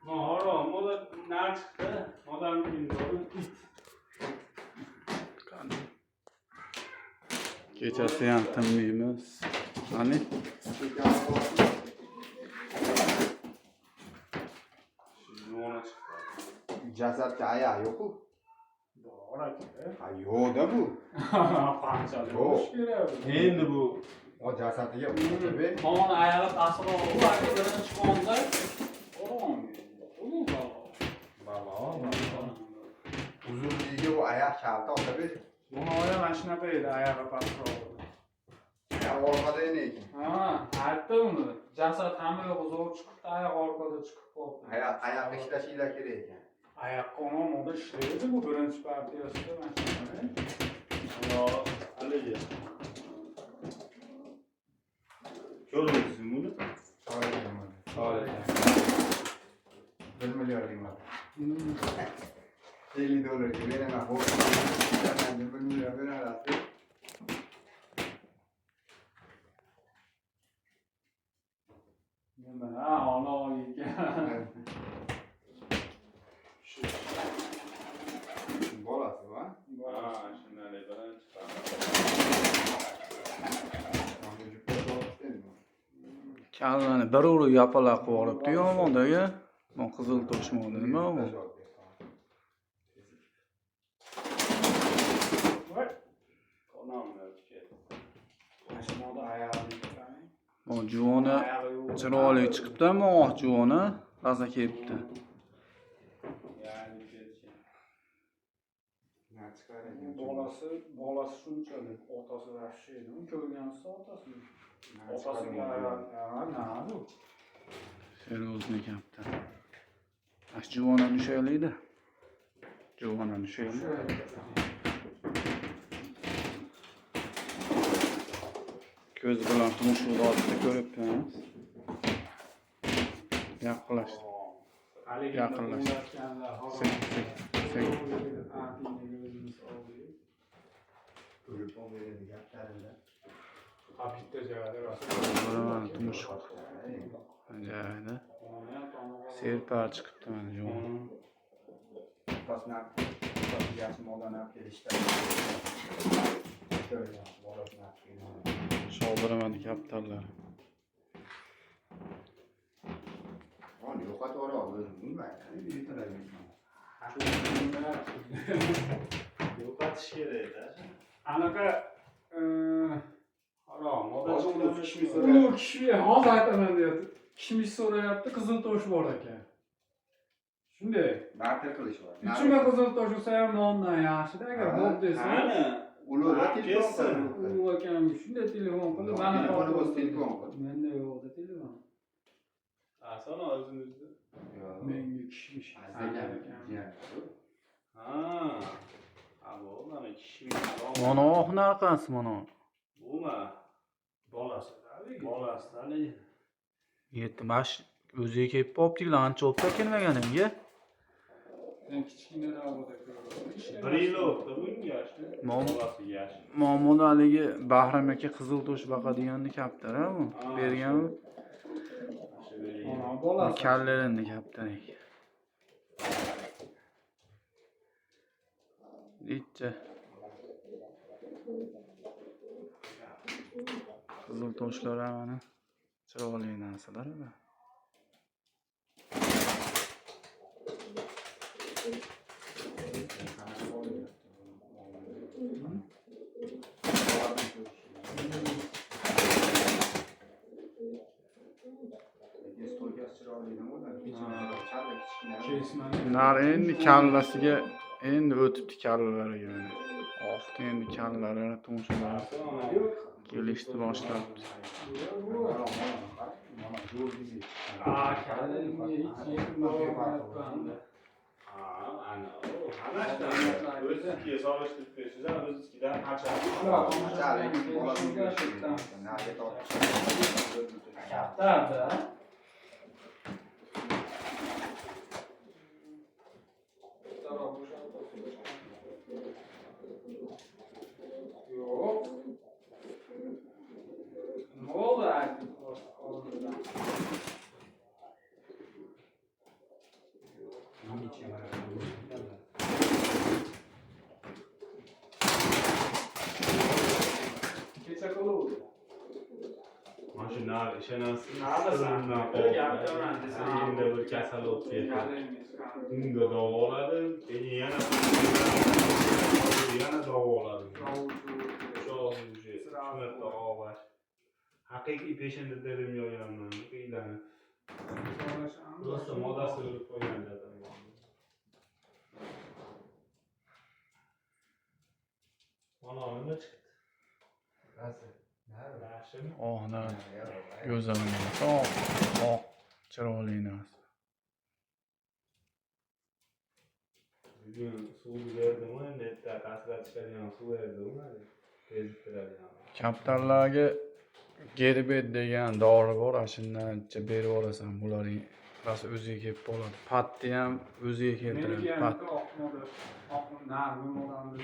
Harom, moda nar chiqdi. Odamnikini it. Qani. Kechasi ham tinmaymiz. Qani? Juvona chiqdi. Jasadga oyoq yo'q-ku. Bor aka. Ha, yo'q-da bu. Qanchalik Yo'q. bo'lishi kerak bu? Endi bu O jasadiga Otabek. Tomoni ayari pastroq bu aka birinchi qonda orom. Bu balo. balo, balo. Uzunligiga bu oyoq kalta Otabek. Buni oya mana shunaqa edi, oyog'i pastroq. Oyoq orqada lekin. Ha, aytdi uni. Jasad hamma yo'g'i zo'r chiqibdi, oyoq orqada chiqib qoldi. Oyoq oyoq ishlashinglar kerak ekan. Oyoqqa omonda ishlaydi bu birinchi partiyasida mana shunaqa. Yo, haligi. Ko'rdingizmi buni? Choy ekan. 1 million deyman. 50 dollarga beraman. Xo'p. 1 million beraman. Nima, ha, ona ekan. Shu. Bolasi bu, ha? Ha, shundan birinchi Kallani bir urib yapalaq qilib yuboribdi yomondagi. Bu qizil toshma nima bu? Onam o'tib ketdi. Mana shu moda oyog'i ekan. Bu juvona Oyog'i yo'q. chiroyli chiqibdi, ammo oq juvona rosa kelibdi. Ya'ni ketgan. Bolasi, bolasi shunchalik, otasi vahshiy edi. Uni ko'rgansiz otasini. Otasiga ha, na bu. Seryozni kapti. Ash juvonani ushlaydi. Juvonani ushlaydi. Ko'z bilan tumshuqni otdi ko'ribmiz. Yaqinlashdi. Haligi Yaqinlashdi. ulatganlar, harom. Sek, sek, sek. Antinga o'zimiz oldik. Ha, bitta joyda rosa. Buni mana tumshuq joyida. Ona ham tomog'i- Serpar chiqibdi mana juvona. Otasini otasi moldan olib kelishdi. Bolasini olib keldi. Shobira mana kaptarlar. Ron yo'qotib yuboradi o'zim bilmayman. Yo'qotish kerak-da. Anaqa Harom, moda Hozir chiqdi. uni kishmish ulug' kishi hozir aytaman deyapti. Kishmish so'rayapti, qizil tosh bor ekan. Shunday. Barter qilish bor. Uchima qizil tosh bo'lsa ham nondan yaxshida agar Ha, bo'p desa. Qani? Ulug'da telefon Kelsin. qil. Ulug' akam shunday telefon qilib, mana Telefoni bo'lsa telefon qil. Menda yo'qda telefon. Ason o'zimizni. Yo'q. Menga kishmish. Azizam, jiyan. Ha. Ha, bu mana kishmish. Mana oq narqasi mana. Bumi? Bolasi. Bolasi haligi. Yetti mash o'ziga kelib qolibdilar, ancha o'tib kelmaganimga. Sen kichkinaroq ko'rdim. Bir yil o'tdi bunga shu. Bolasi yosh. Muammoni haligi Bahram aka qizil tosh baqa deganni kaptar ha bu. Ha, Berganmi? Shu bergan. Ona bolasi. Kallalarini kaptar ekan. Necha? Qizil toshlar ham mana chiroyli narsalar bu. Lekin stoykasi chiroyli nima bo'ladi? Kalla kichkina. Kesmani. Nar endi kallasiga endi o'tibdi kallalariga mana. Oqdi endi kallalari tumshuqlari kelishni boshlabdi. Ha, kalla hech yetib bormayapman. Ha, ana. Ana o'zinikiga solishtirib bersangiz ham o'zinikidan qachadi. Narga tortish. Kaptarda. Yo'q. Nima bo'ldi aytib oldindan? Kecha qiluvdi. Mana shu nar ishonasiz. Narisan, gapiraman desam. Endi bir kasal bo'lib ketdi. Unga davoladim, keyin yana davoladim. Shu уже uch marta og'ir. Haqiqiy peshinda dedim yo'yanman, qiylanib. Просто modasi o'lib qolgan dadam. Mana nima chiqdi? Yaxshimi? Oh, nar. Go'zal narsa, oq, oq, chiroyli narsa. Bugun suv berdim, endi erta pastga tushadigan suv berdim, teziktiradigan. Kaptarlarga Gerbet degan dori bor, ana shundan berib yuborasan, bularning rosa o'ziga kelib qoladi. Patni ham o'ziga keltiradi, Meniki ham pat. bitta oq moda, oq narmi modamdir.